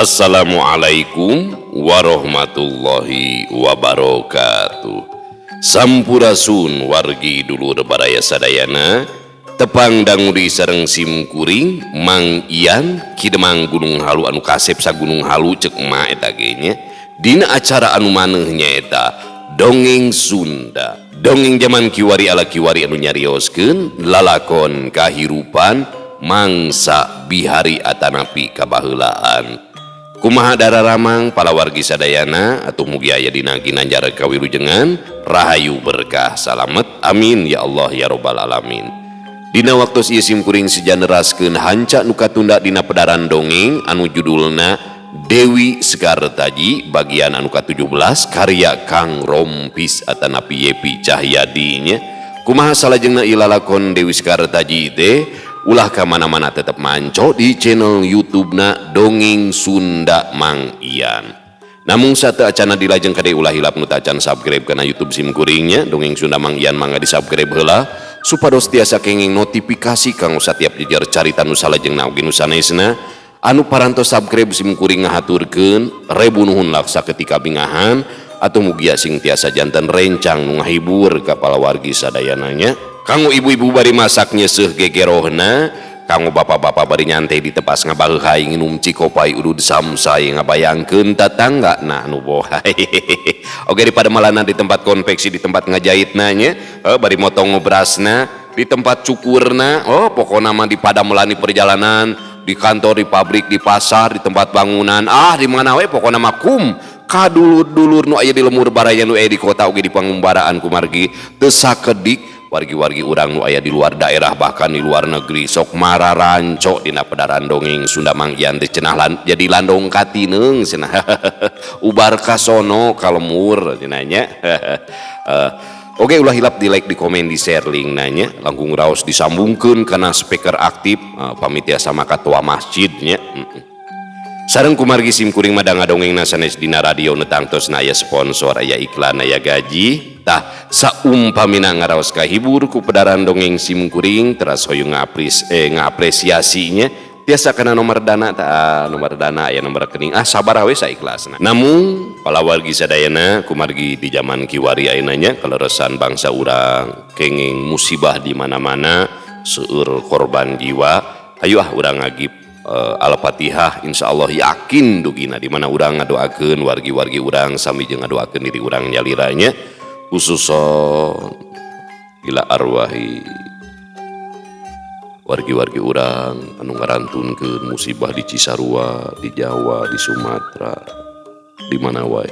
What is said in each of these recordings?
Assalamualaikum warahmatullahi wabarakatuh. Sampurasun wargi dulur baraya sadayana, tepang dangudi sareng sim kuring Mang Ian Kidemang Gunung Halu anu kasep sa Gunung Halu cek emak eta ge nya. Dina acara anu maneuh nyaeta Dongeng Sunda. Dongeng zaman kiwari ala kiwari anu nyarioskeun lalakon kahirupan mangsa bihari atanapi kabaheulaan. Kumaha dararamang palawargi sadayana atuh mugi aya dina ginanjar kawilujengan rahayu berkah salamet amin ya Allah ya robbal alamin. Dina waktu ieu sim kuring sejaneraskeun hanca nu katunda dina pedaran dongeng anu judulna Dewi Sekartaji bagian anu ka-17 karya Kang Rompis atanapi Yepi Cahyadi nya. Kumaha salajengna ieu lalakon Dewi Sekartaji teh ulah ka mana-mana tetep manco di channel YouTube-na Dongeng Sunda Mang Ian. Namun satu acana dilajeng kade ulah hilap nu tacan subscribe kana YouTube sim kuringnya Dongeng Sunda Mang Ian mangga di-subscribe heula supados tiasa kenging notifikasi kanggo satiap jejer carita nu salajengna oge nu sanesna. Anu parantos subscribe sim kuring ngahaturkeun rebu nuhun laksa ketika bingahan atau mugia sing tiasa janten rencang nu ngahibur ka palawargi sadayananya. Kanggo ibu-ibu bari masak nyeseuh gegerohna, kanggo bapak-bapak bari nyantai di tepas ngabaheuhai nginum cikopai udud samsai ngabayangkeun tatangga nah nu bohai. Oke di pademalana di tempat konveksi di tempat ngajahitna nya, bari motong ngobrasna di tempat cukurna, oh pokona mah di padamelani perjalanan, di kantor, di pabrik, di pasar, di tempat bangunan, ah di mana we pokona mah kum kadulur-dulur nu aya di lemur baraya nu aya di kota oge di pangumbaraan kumargi teu sakedik wargi-wargi urang nu aya di luar daerah bahkan di luar negeri sok mararanco dina pedaran dongeng Sunda Mang Ian teh cenah jadi landong katineung cenah. Ubar kasono ka lemur cenah nya. Oke ulah hilap di like, di komen, di share link nanya langkung raos disambungkeun kana speaker aktif, pamit ya sama ketua masjidnya. Sareng kumargi sim kuring mah ngadongengna sanes dina radio nu tangtosna aya sponsor, aya iklan, aya gaji. Tah saumpamina ngaraos kahibur ku pedaran dongeng sim kuring teras hoyong ngapresiasinya tiasa kana nomor dana tah, nomor dana aya nomor rekening, ah sabar we saikhlasna. Namun palawargi sadayana kumargi di zaman kiwari ayeuna nya kaleresan bangsa urang kenging musibah di mana-mana seueur korban jiwa, ayo ah urang ngagip Al-Fatihah insyaallah yakin dugina di mana urang ngadoakeun wargi-wargi urang sami jeung ngadoakeun diri urang nyaliranya khususon ila arwahi wargi-wargi urang anu ngarantunkeun musibah di Cisarua, di Jawa, di Sumatera, di mana wae.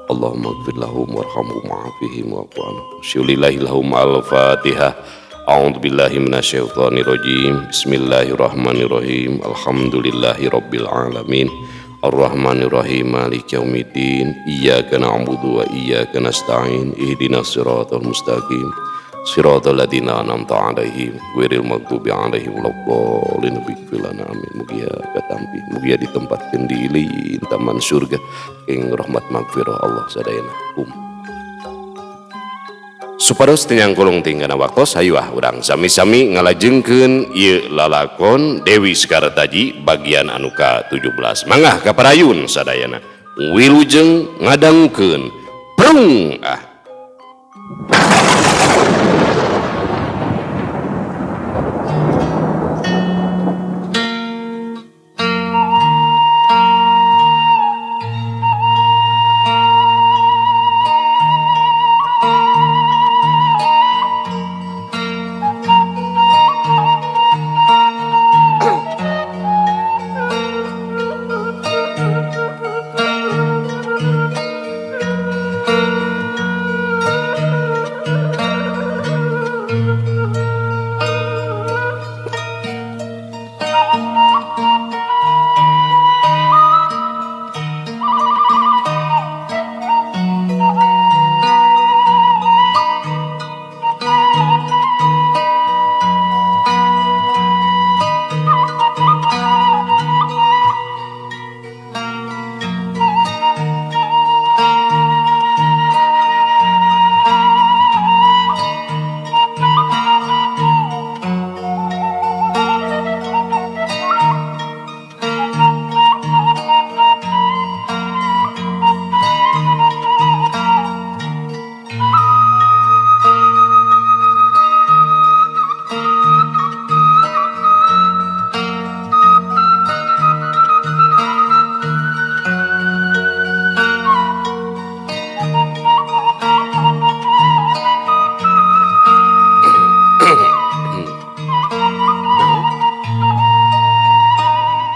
Allahumma ighfir lahum warhamhum wa'afihim wa'fu anhum. Syulillahi lahum al-Fatihah. A'udzu billahi minasyaitonir rajim. Bismillahirrahmanirrahim. Alhamdulillahi rabbil alamin. Arrahmanirrahim. Maliki yaumiddin. Iyyaka na'budu wa iyyaka nasta'in. Ihdinas siratal mustaqim. Siratal ladzina an'amta 'alaihim ghairil maghdubi 'alaihim waladdallin. Ighfir lana amin. Mugia katampi, mugia ditempatkeun di ilin taman surga ing rahmat magfirah Allah sadayana. Kum. Supados teu nyangkulung tinggana waktos hayu ah urang sami-sami ngalajengkeun ieu lalakon Dewi Sekartaji bagian anu ka-17. Mangga kaparayun sadayana. Wilujeng ngadangukeun. Prung ah.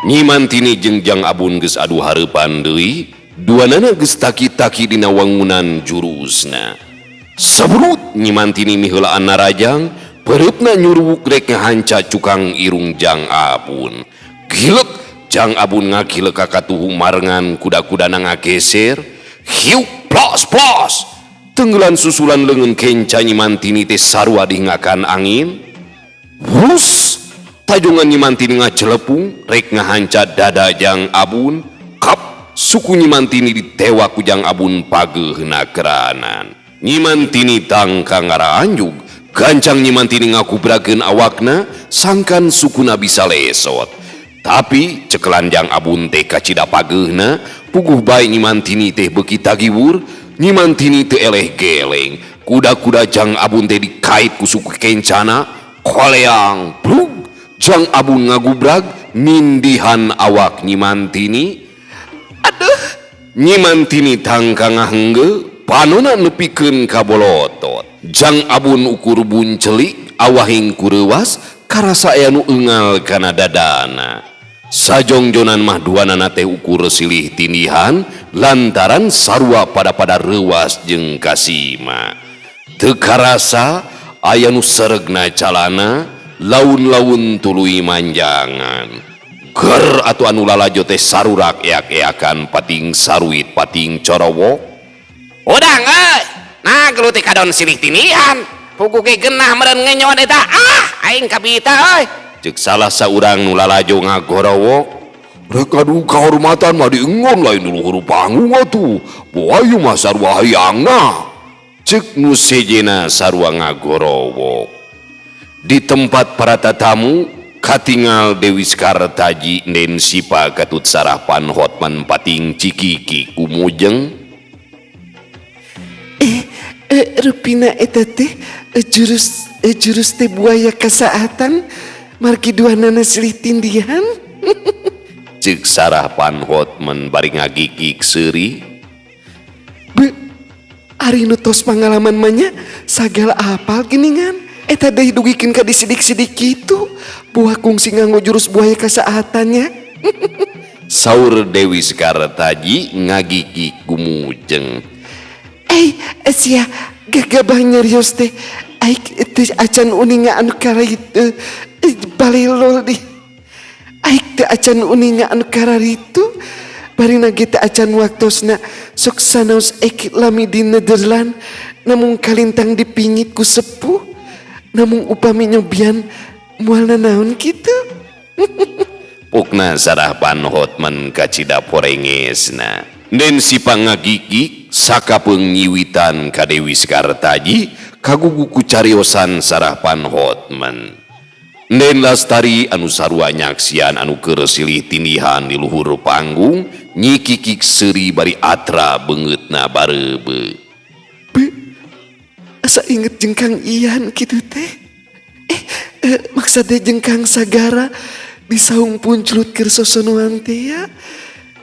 Nyi Mantini jeung Jang Abun geus adu hareupan deui, duanana geus taki-taki dina wangunan jurusna. Saburut Nyi Mantini miheulaan narajang, peureupna nyuruwuk rek ngahanca cukang irung Jang Abun. Gilek Jang Abun ngagilek ka katuhu marengan kuda-kudana ngageser, hiuk plos plos. Tenggelan susulan leungeun kenca Nyi Mantini teh sarua dihingakan angin. Wus! Tajongan Nyi Mantini ngacelepung rek ngahanca dada Jang Abun. Kap suku Nyi Mantini ditewak ku Jang Abun pageuhna keranan. Nyi Mantini tangka ngaraanjug, gancang Nyi Mantini ngakubrakeun awakna sangkan sukuna bisa lesot. Tapi cekelan Jang Abun teh kacida pageuhna, puguh bae Nyi Mantini teh beuki tagiwur, Nyi Mantini teu eleh geleng. Kuda-kuda Jang Abun teh dikait ku suku kencana, koleang plug. Jang Abun ngagubrag nindihan awak Nyi Mantini. Aduh, Nyi Mantini tangka ngahengge, panona nepikeun ka bolotot. Jang Abun ukur buncelik, awahing kureuwas, karasa aya nu eungal kana dadana. Sajongjonan mah duanana teh ukur silih tindihan lantaran sarua pada-pada reuwas jeung kasima. Teu karasa aya nu seregna calana, laun-laun tuluy manjangan. Ger atuh anu lalajo teh sarurak eak-eakan pating saruit pating corowok. Udang euy, nah gelut teh kadon silih tindihan. Puguh ge geunah meureun ngenyot eta. Ah, aing kabita euy. Ceuk salah saurang nu lalajo ngagorowok. Rek adu kahormatan mah diengon lain di luhur panggung atuh. Boayu mah sarua hayangna. Ceuk nu sejenna sarua ngagorowok. Di tempat para tatamu katingal Dewi Sekartaji Nden Sipa katut Sarah Pan Hotman pating cikiki kumujeng. Rupina eta teh jurus teh buaya kasaatan margi duanana silih tindihan. Ceuk Sarah Pan Hotman bari ngagigig seuri. Be, ari nu tos pangalaman mah nya sagala apal geuningan. Eta deui dugikeun ka disidik-sidik kitu. Buah kungsi nganggo jurus buaya kasaatannya. Saur Dewi Sekartaji ngagigig gumujeng. Sia gagabah nyarios teh. Aik teh acan uninga anu kararitu, balelol di. Aik teh acan uninga anu kararitu. Barina ge teh acan waktosna sok sanaos aik lami di Nederland namung kalintang dipingit ku sepuh. Namung upami nyobian moal nanaon kitu. Pukna Sarah Pan Hotman kacida porengesna. Den Sipa ngagigig sakapeung nyiwitan ka Dewi Sekartaji kagugu ku cariosan Sarah Pan Hotman. Den Lastari anu sarua nyaksian anu keur silih tindihan di luhur panggung nyikikik seuri bari atra beungeutna bareubeuh. Be, asa inget jeung Kang Ian kitu teh. Maksudnya jeung Kang Sagara di saung punclut keur sosonoan teh ya.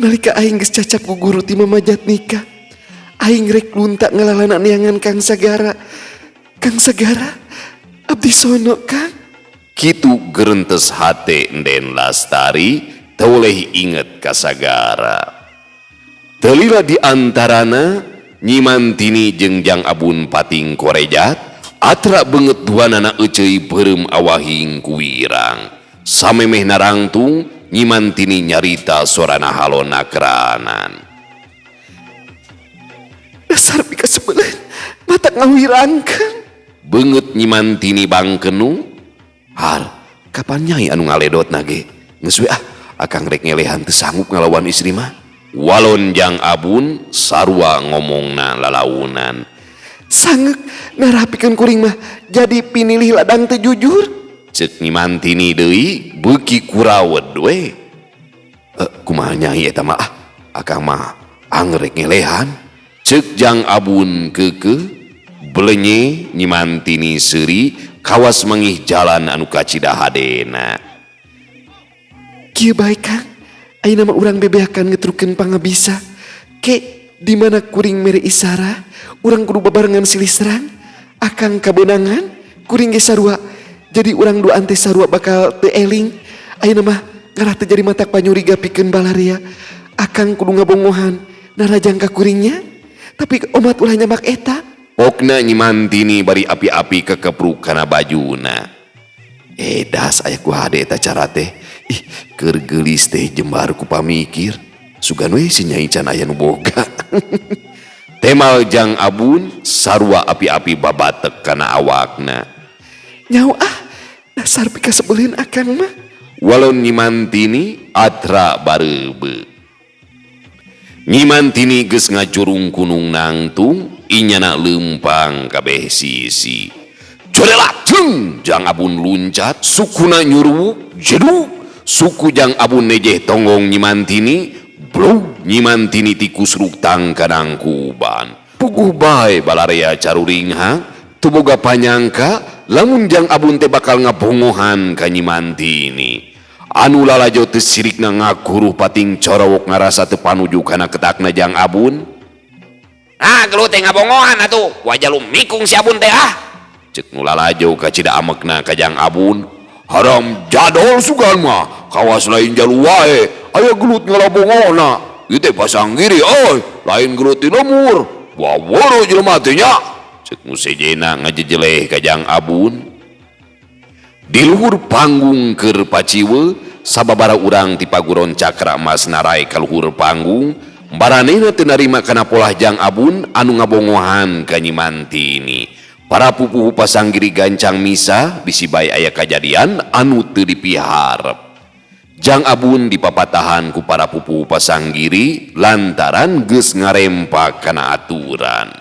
Nalika aing geus cacap ku guru ti mamajat nikah. Aing rek lunta ngalalana neangan Kang Sagara. Kang Sagara, abdi sono Kang. Kitu gerentes hate Nden Lastari teu oleh inget ka Sagara. Telila di antarana Nyi Mantini jeung Jang Abun pating korejat, atra beungeut duanana euceuy beureum awahing kuwirang. Samemeh narangtung Nyi Mantini nyarita sorana halona keranan. Dasar pikasebeuleun mata ngawirangkeun. Beungeut Nyi Mantini bangkenu. Har, kapan nyai anu ngaledotna ge? Geus we ah, akang rek ngelehan teu sanggup ngalawan istri mah. Walon Jang Abun sarua ngomongna lalaunan. Sangeuk narapikeun kuring mah jadi pinilih ladang teu jujur. Ceuk Nyi Mantini deui beuki kurawed we. Kumaha nyai eta mah? Ah, akang mah angrek ngelehan. Ceuk Jang Abun keukeuh belenye Nyi Mantini seuri kawas mangih jalan anu kacida hadena. Kieu bae Kang, ayeuna mah urang bebeakan ngetrukeun pangabisa. Ke di mana kuring mere isara, urang kudu babarengan silih serang. Akang kabeunangan, kuring ge sarua. Jadi urang duaan teh sarua bakal teu eling. Ayeuna mah Ngarah teu jadi matak panyuriga pikeun balarea. Akang kudu ngabongohan narajang ka kuringnya. Tapi omat ulah nyamak eta. Pokna Nyi Mantini bari api-api kekepruk kana bajuna. Edas aya ku hade eta cara teh. Ih, keur geulis teh jembar ku pamikir. Sugan we si Nyai can aya nu boga. Temal Jang Abun sarua api-api babatek kana awakna. Nyau ah, dasar pikasebeleun akang mah. Walon Nyi Mantini atra bareube. Nyi Mantini geus ngajurung kunung nangtung, inyana leumpang kabeh sisi. Corelat jeng Jang Abun luncat, sukuna nyuruwuk jeduk, suku Jang Abun nejeh tonggong Nyi Mantini, blug Nyi Mantini tikusruk tangkanang kuban. Puguh bae balarea caruringhang, teu boga panyangka lamun Jang Abun teh bakal ngabongohan ka Nyi Mantini. Anu lalajo teu sirikna ngaguruh pating corowok ngarasa teu panuju kana ketakna Jang Abun. Nah, gelut teh ngabongohan atuh, wajah lu mikung si Abun teh ah. Cek nu lalajo kacida amekna ka Jang Abun. Haram jadol sugan mah, kawas lain jalu wae, aya gelut ngalabongona. Ieu teh pasanggiri euy, lain gelut di lemur. Waworo jelema teh nya. Cek nu sejena ngajejeleh ka Jang Abun. Di luhur panggung keur paciwe, sababara urang ti paguron Cakra Mas narai ka luhur panggung, baranehna teu narima kana polah Jang Abun anu ngabongohan ka Nyi Mantini. Para pupuhu pasanggiri gancang misah bisi bae aya kajadian anu teu dipiharep. Jang Abun dipapatahan ku para pupuhu pasanggiri lantaran geus ngarempak kana aturan.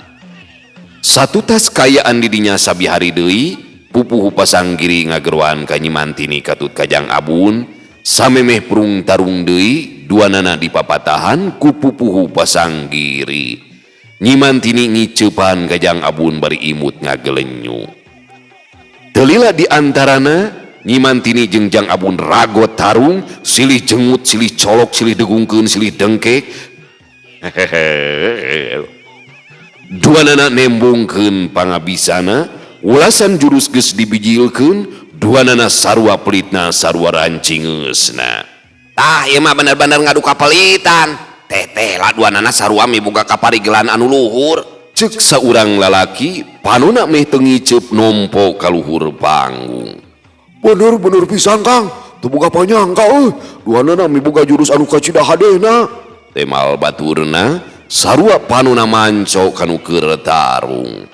Satutas kayaan didinya sabihari deui, pupuhu pasanggiri ngageroan ka Nyi Mantini katut ka Jang Abun, samemeh prung tarung deui duanana dipapatahan ku pupuhu pasanggiri. Nyi Mantini ngiceupan ka Jang Abun bari imut ngagelenyu. Teu lila di antarana Nyi Mantini jeung Jang Abun ragot tarung, silih jengut, silih colok, silih degungkeun, silih dengkek. Duanana nembongkeun pangabisana, ulasan jurus geus dibijilkeun, duanana sarua pelitna sarua rancingeusna. Tah, ieu mah bener-bener ngadu kapelitan. Teh-teh lah duanana sarua miboga kaparigelan anu luhur. Cek saurang lalaki, panona meh teu ngiceup nompo ka luhur panggung. Bener-bener pisan Kang, teu boga panyangka euy, duanana miboga jurus anu kacida hadena. Temal baturna sarua panona manco kanu keur tarung.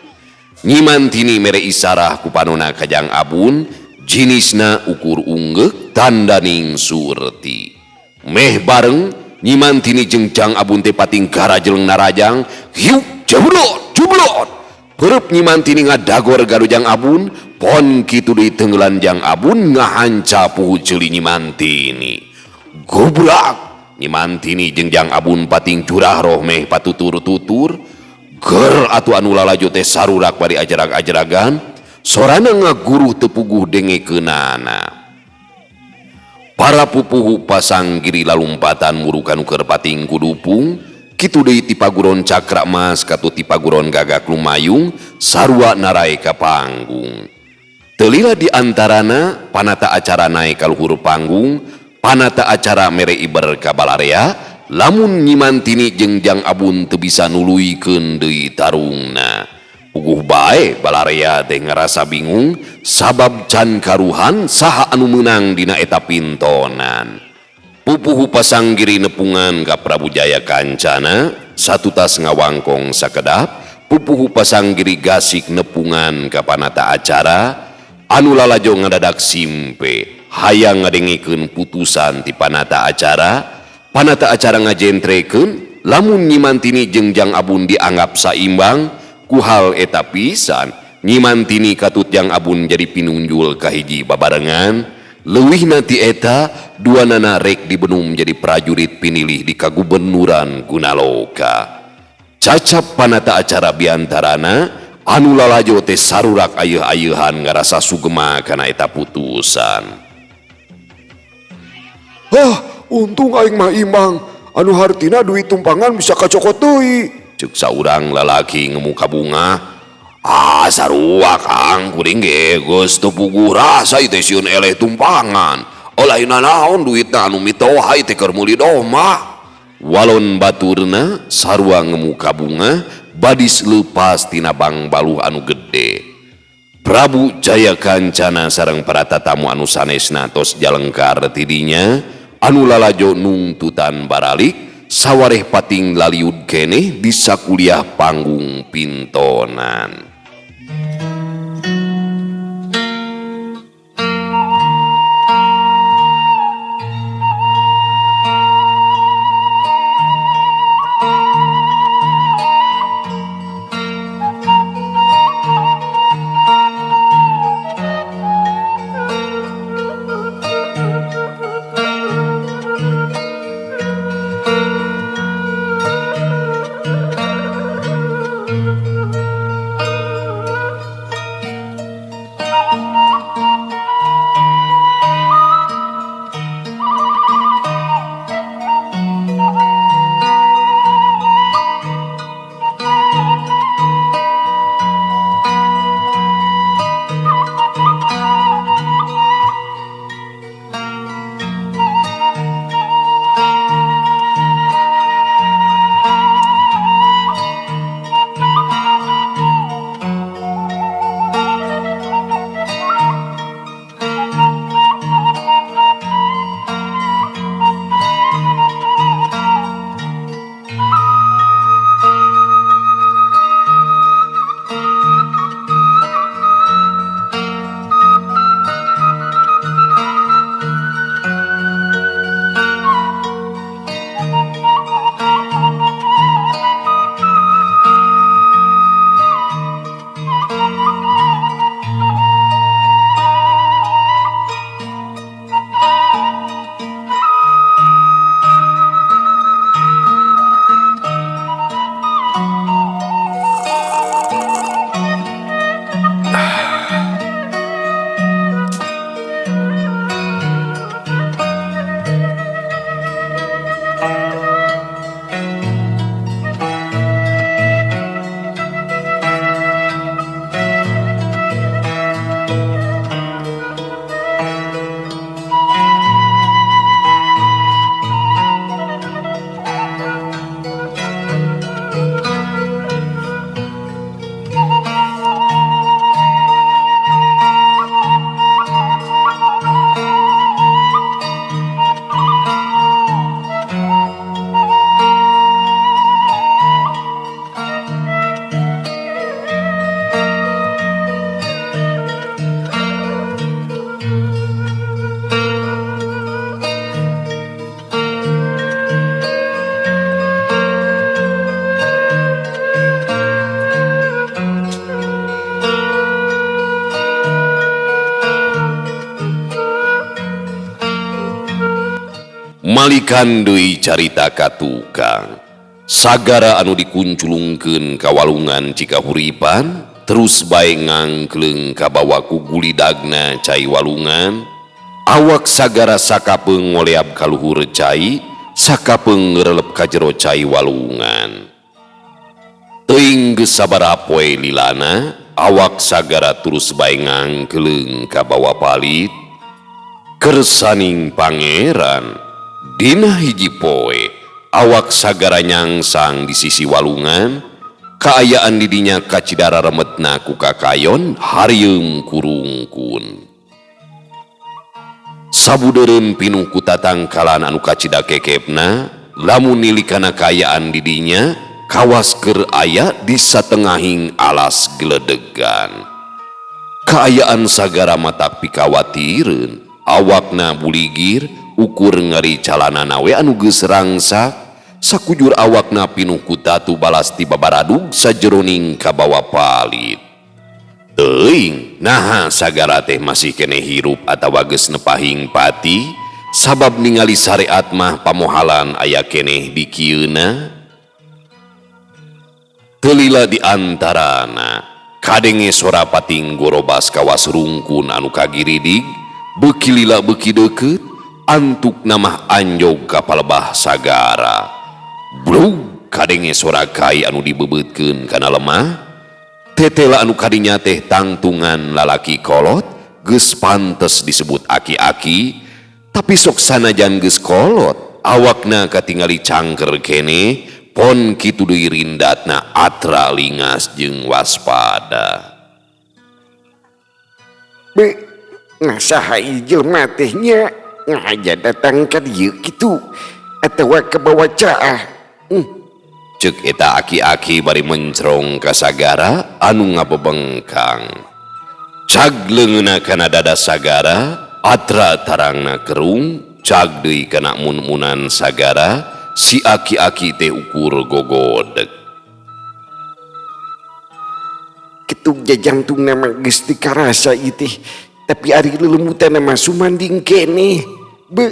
Nyi Mantini mere isarah ku panona ka Jang Abun, jinisna ukur unggeuk tandaning surti. Meh bareng Nyi Mantini jeung Jang Abun teh pating garajeleng narajang, hiuk jeblot jeblot. Perep Nyi Mantini ngadagor garu Jang Abun, pon kitu deui tenggelan Jang Abun ngahanca puhu ceuli Nyi Mantini. Gobrak Nyi Mantini jeung Jang Abun pating curah roh meh patutur-tutur. Ger atuh anu lalajo teh sarurak bari ajarag-ajaragan, sorana ngaguruh teu puguh dengekeunana. Para pupuhu pasanggiri lalumpatan murukan keur pating kudupung, kitu deui ti paguron Cakra Mas katut ti paguron Gagak Lumayung sarua narae ka panggung. Teu lila di antarana panata acara naek ka luhur panggung, panata acara mere iber ka balarea, lamun Nyi Mantini jeung Jang Abun teu bisa nuluykeun deui tarungna. Puguh bae balarea teh ngarasa bingung sabab can karuhan saha anu meunang dina eta pintonan. Pupuhu pasanggiri nepungan ka Prabu Jaya Kancana satutas ngawangkong sakedap, pupuhu pasanggiri gasik nepungan ka panata acara anu lalajo ngadadak simpe hayang ngadengikeun putusan ti panata acara. Panata acara ngajentrekeun lamun Nyi Mantini jeung Jang Abun dianggap saimbang ku hal eta pisan. Nyi Mantini katut Jang Abun jadi pinunjul kahiji babarengan. Leuwihna ti eta duanana rek dibenum jadi prajurit pinilih di kagubernuran Gunaloka. Cacap panata acara biantarana anu lalajo teh sarurak ayeuh-ayeuhan ngarasa sugema kana eta putusan. Hah, untung aing mah imbang, anu hartina duit tumpangan bisa kacokot deui. Cek saurang lalaki ngemuka bunga. Ah, sarua Kang, kuring ge geus teu puguh rasa ieu teh sieun eleh tumpangan. Oh lain naon duitna anu mitoha teh keur meuli domba. Walon baturna sarua ngemu kabunga badis leupas tina bangbaluh anu gede. Prabu Jaya Kancana sareng para tatamu anu sanesna tos jalengkar tidinya anu lalajo nungtutan baralik sawareh pating laliud keneh di sakuliah panggung pintonan. Malikan deui carita ka tukang. Sagara anu dikunculungkeun ka walungan Cikahuripan terus bae ngangkleung kabawa ku gulidagna cai walungan. Awak sagara sakapeung ngoleab ka luhur cai, sakapeung ngerelep ka jero cai walungan. Teuing geus sabaraha poe lilana, awak sagara terus bae ngangkleung kabawa palit. Kersaning pangeran dina hiji poe awak sagara nyangsang di sisi walungan, kaayaan didinya kacidara remetna ku kakayon harieung kurungkun. Sabudeureun pinuh ku tatangkalan anu kacida kekepna, lamun nilikana kaayaan didinya kawas keur aya di satengahing alas geledegan. Kaayaan sagara matak pikawatireun, awakna buligir ukur ngari calanana we anu geus rangsak, sakujur awakna pinuh ku tatu balas ti babaradug sajeroning kabawa palit. Teuing naha sagara teh masih keneh hirup atawa geus nepahing pati, sabab ningali syariat mah pamohalan aya keneh di kieuna. Telila di antarana kadenge sora pating gorobas kawas rungkun anu kagiridig, beuki lila beuki deukeut, antuk namah anjog ka palebah sagara. Blug kadenge sora kai anu dibebeutkeun kana lemah. Tetela anu kadinya teh tangtungan lalaki kolot geus pantes disebut aki-aki, Tapi sok sanajan geus kolot, awakna katingali cangker keneh, pon kitu deui rindatna atra lingas jeung waspada. Be, ngasaha ieu jelema teh nya ngaja datang ka dieu kitu atawa kabawa caah. Ceuk eta aki-aki bari mencrong ka sagara anu ngabebengkang. Cag leungeunna kana dada sagara, atra tarangna kerung, cag deui kana mun-munan sagara, si aki-aki teh ukur gogodeg. Ketuk jajangtungna mah geus teu karasa ieu teh, tapi ari lelemutanna mah sumanding keneh. Be,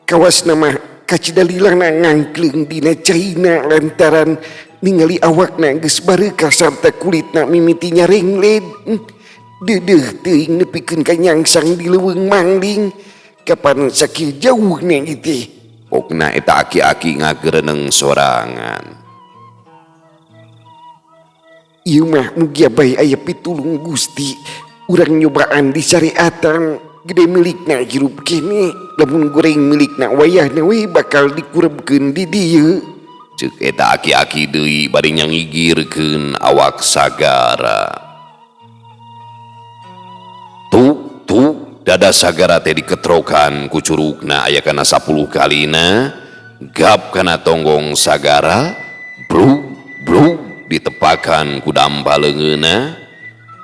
kawasna mah kacida lilana ngangkleung dina caina lantaran ningali awakna geus bareukah sarta kulitna mimiti nyarengled. Deudeuh teuing nepikeun ka nyangsang di leuweung mangling. Kapan sakieu jauhna ieu teh? Pokna eta aki-aki ngagereneng sorangan. Ieu mah mugia bae aya pitulung Gusti. Urang nyobaan di syariatan gede milikna hirup kene, lamun goreng milikna wayahna we bakal dikurebkeun di dieu. Ceuk eta aki-aki deui bari nyangigirkeun awak sagara. Tuk tuk dada sagara teh diketrokan ku curugna aya kana 10 kalina, gap kana tonggong sagara, brug brug ditepakan ku dampa leungeunna.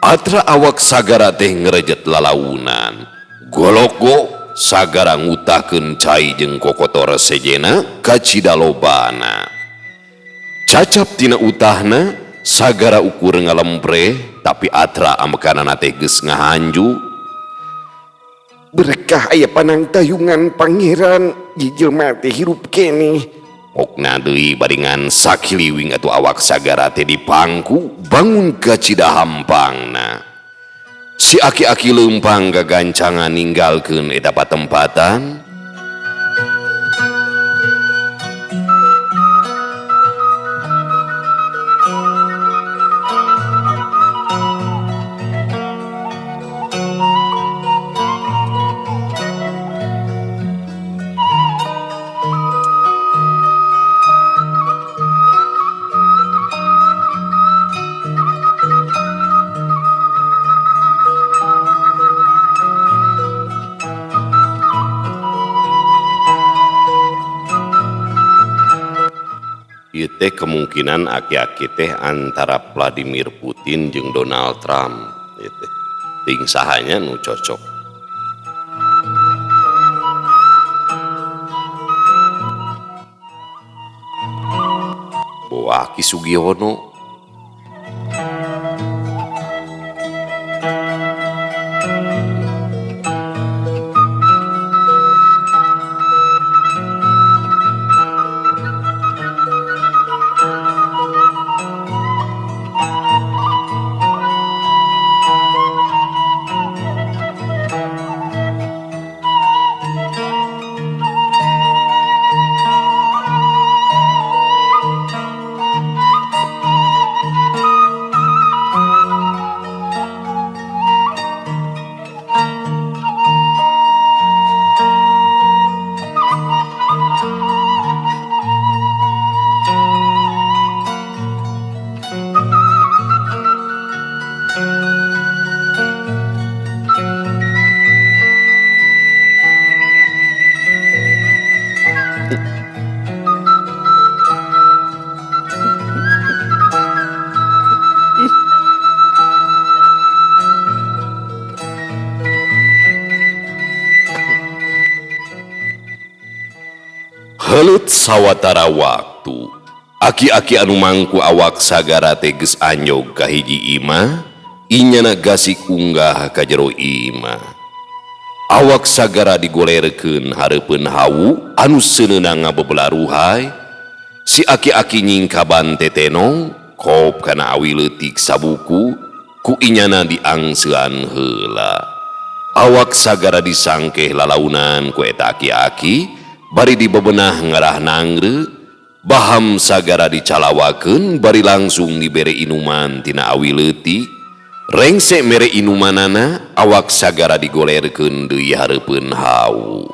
Atra awak sagara teh ngerejet lalaunan. Golok-go sagara ngutahkeun cai jeung kokotor sejena kacida lobana. Cacap tina utahna sagara ukur ngalempreh, tapi atra amekanana teh geus ngahanju. Berkah aya panangtayungan pangeran, ieu jelema teh hirup keneh. Pokna deui baringan sakiliwing atuh awak sagara teh dipangku bangun kacida hampangna. Si aki-aki leumpang gagancangan ninggalkeun eta patempatan. Ieu teh kemungkinan aki-aki teh antara Vladimir Putin jeung Donald Trump ieu teh. Ting sahanya nu cocok. Boa Aki Sugiono. Heuleut sawatara waktu, aki-aki anu mangku awak sagara teh geus anjog ka hiji imah, inyana gasik unggah ka jero imah. Awak sagara digolerkeun hareupeun hawu anu seuneuna ngabebelaruhai, si aki-aki nyingkaban tetenong, kop kana awi leutik sabuku, ku inyana diangsean heula. Awak sagara disangkeh lalaunan ku eta aki-aki, bari dibebenah ngarah nangre, baham sagara dicalawakeun bari langsung dibere inuman tina awi leutik. Rengse mere inumanana, awak sagara digolerkeun deui hareupeun hawu.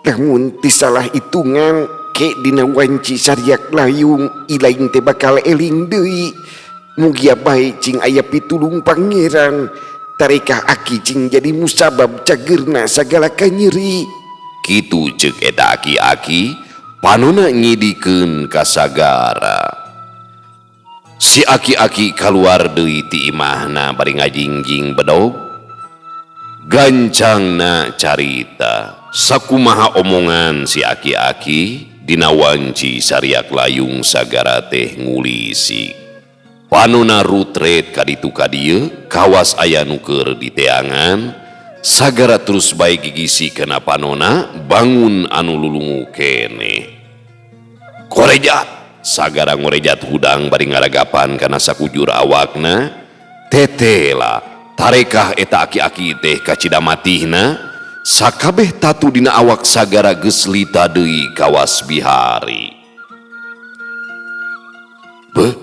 Lamun teu salah hitungan ke dina wanci sariak layung ilaing teh bakal eling deui. Mugia bae cing aya pitulung Pangeran. Tarekah aki cing jadi musabab cageurna sagala kanyeri. Kitu ceuk eta aki-aki panona nyidikeun ka sagara. Si aki-aki kaluar deui ti imahna bari ngajingjing bedog. Gancangna carita. Sakumaha omongan si aki-aki dina wanci sariak layung sagara teh ngulisik. Panona rutret ka ditu ka dieu kawas aya nu keur diteangan, sagara terus bae gigisi kana panona bangun anu lulungu keneh. Korejat sagara ngorejat hudang bari ngaragapan kana sakujur awakna, tetela tarekah eta aki-aki teh kacida matihna. Sakabeh tatu dina awak sagara geus lita deui kawas bihari. Beuh,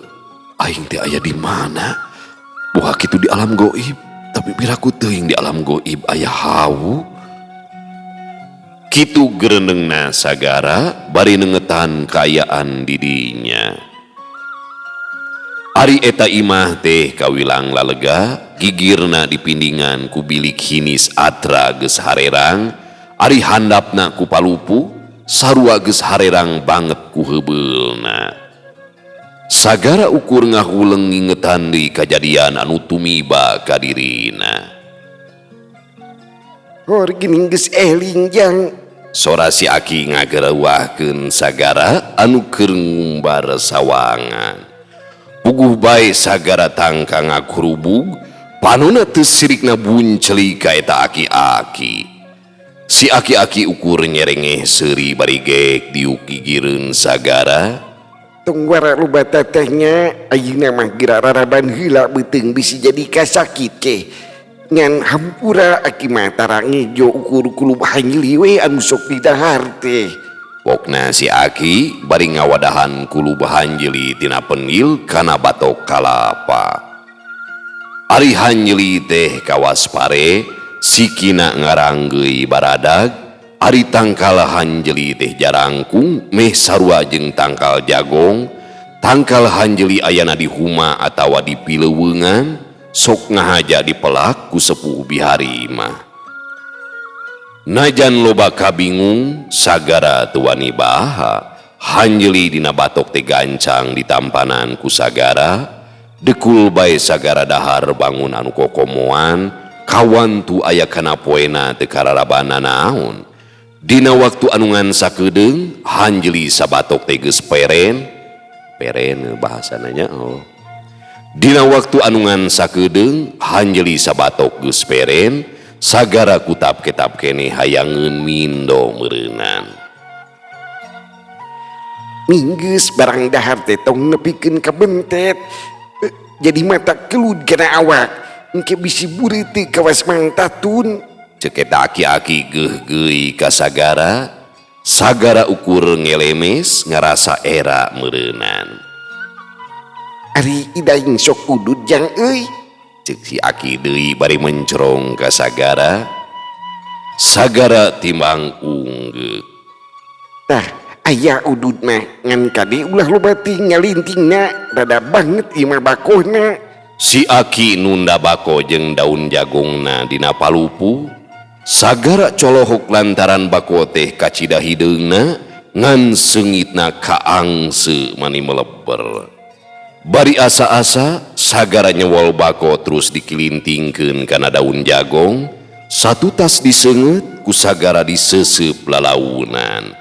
aing teh aya di mana? Boha kitu di alam goib, tapi piraku teuing di alam goib aya hawu. Kitu gerenengna sagara bari nengetan kaayaan didinya. Ari eta imah teh kawilang lalega, gigirna dipindingan ku bilik hinis atra geus harerang, ari handapna ku palupu, sarua geus harerang banget ku heubeulna. Sagara ukur ngahuleng ngingetan deui kajadian anu tumiba ka dirina. Hor geuning geus eling jang. Sora si aki ngagereuwahkeun sagara anu keur ngumbar sawangan. Puguh bae sagara tangka ngakurubug, panona teu sirikna bunceli ka eta aki-aki. Si aki-aki ukur nyerengeh seuri bari geek diuk gigireun sagara. Tong wara loba tetehnya, ayeuna mah geura raraban heula beuteung bisi jadi kasakit ke. Ngan hampura aki mah tara ngejo ukur kulub hanjeli we anu sok didahar teh. Pokna si aki bari ngawadahan kulub hanjeli tina penil kana batok kalapa. Ari hanjeli teh kawas pare, sikina ngaranggeuy baradag, ari tangkal hanjeli teh jarangkung meh sarua jeung tangkal jagong, tangkal hanjeli ayana di huma atawa di pileuweungan, sok ngahaja dipelak ku sepuh bihari mah. Najan loba kabingung, sagara teu wani baha, hanjeli dina batok teh gancang ditampanan ku sagara, dekul bae sagara dahar bangun anu kokomoan, kawantu aya kana poena teu kararabana naon. Dina waktu anu ngan sakedeung, hanjeli sabatok teh geus peren, peren bahasana nya oh. Dina waktu anu ngan sakedeung, hanjeli sabatok geus peren, sagara kutap ketap kene hayangeun mindo meureunnan. Minggeus barang dahar teh tong nepikeun ka bentet. Jadi mata kelud kana awak. Engke bisi burit teh kawas Mang Tatun. Ceuk eta aki-aki geuh-geuy ka sagara, sagara ukur ngelemes ngarasa era meureunnan. Ari idaing sok udud jang euy. Ceuk si aki deui bari mencerong ka sagara. Sagara timbang unggeuk. Tah aya udud mah ngan kade ulah loba teuing ngalintingna, rada banget ieu mah bakohna. Si aki nunda bako jeung daun jagongna dina palupu. Sagara colohok lantaran bako teh kacida hideungna ngan seungitna kaangse mani meleber. Bari asa-asa sagara nyewol bako terus dikilintingkeun kana daun jagong, satutas diseungeut ku sagara diseuseub lalaunan.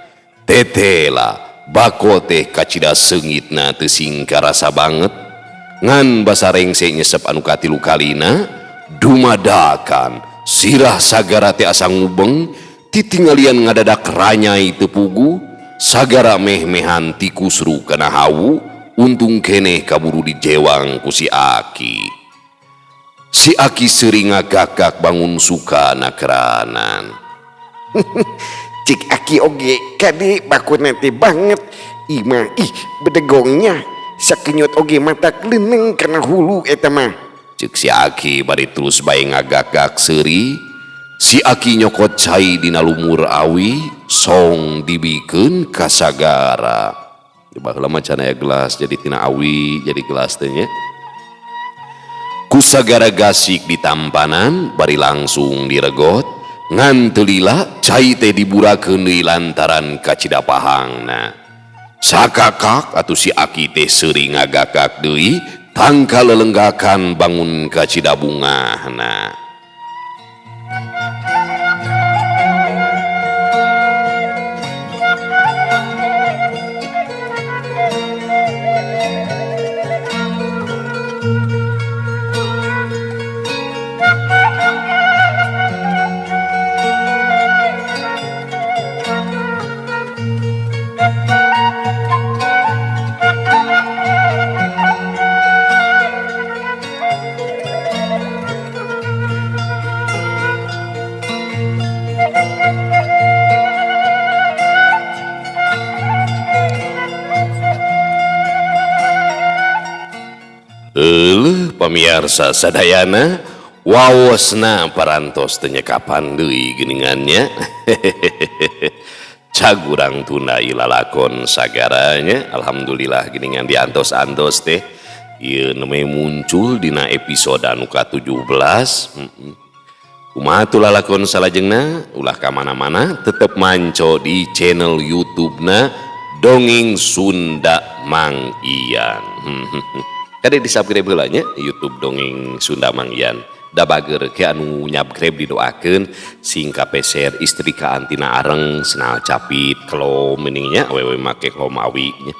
Tetela bako teh kacida seungitna teu sing karasa banget, ngan basa rengse nyesep anu katilu kalina dumadakan sirah sagara teh asa ngubeng, titinggalian ngadadak ranyai teu puguh, sagara meh-mehan tikusru kana hawu. Untung keneh kaburu dijewang ku si aki. Si aki seuri ngagakak bangun suka nakeranan. Cik aki oge kade bakuna teh banget. Ima ih bedegongnya sakenyot oge mata keleneng kana hulu eta mah. Cek si aki bari terus bae ngagakak seuri. Si Aki nyokot cai dina lumur awi song dibikeun ka sagara. Baheula mah can aya gelas jadi tina awi jadi gelas teh nya. Ku sagara gasik ditampanan bari langsung diregot ngan teu lila cai teh diburakeun deui lantaran kacida pahangna. Sakakak atuh si Aki teh seuri ngagakak deui tangka lelenggakan bangun kacida bungahna. Euleuh pamiarsa sadayana waosna parantos teu nyekapan deui geuningannya. Cagurang tunda lalakon sagaranya. Alhamdulillah geuningan diantos-antos teh ieu nembe muncul dina episode anu ka-17. Kumaha tuh lalakon salajengna ulah ka mana-mana tetep manco di channel YouTube-na Dongeng Sunda Mang Ian. Kade di subscribe heula nya YouTube Dongeng Sunda Mang Ian. Da bager ke anu nyubscribe didoakeun sing kapeser istri ka antina areng senal capit kelom mendingnya awewe make kelom awi nya.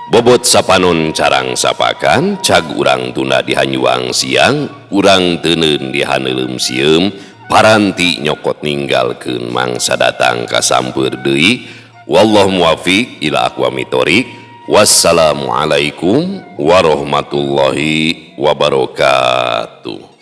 Bobot sapanon carang sapakan cag urang tunda di hanyuang siang urang teuneun di haneuleum sieum paranti nyokot ninggalkeun mangsa datang ka sampeur deui. Wallahu muwafiq ila aqwamit thoriq. Wassalamualaikum warahmatullahi wabarakatuh.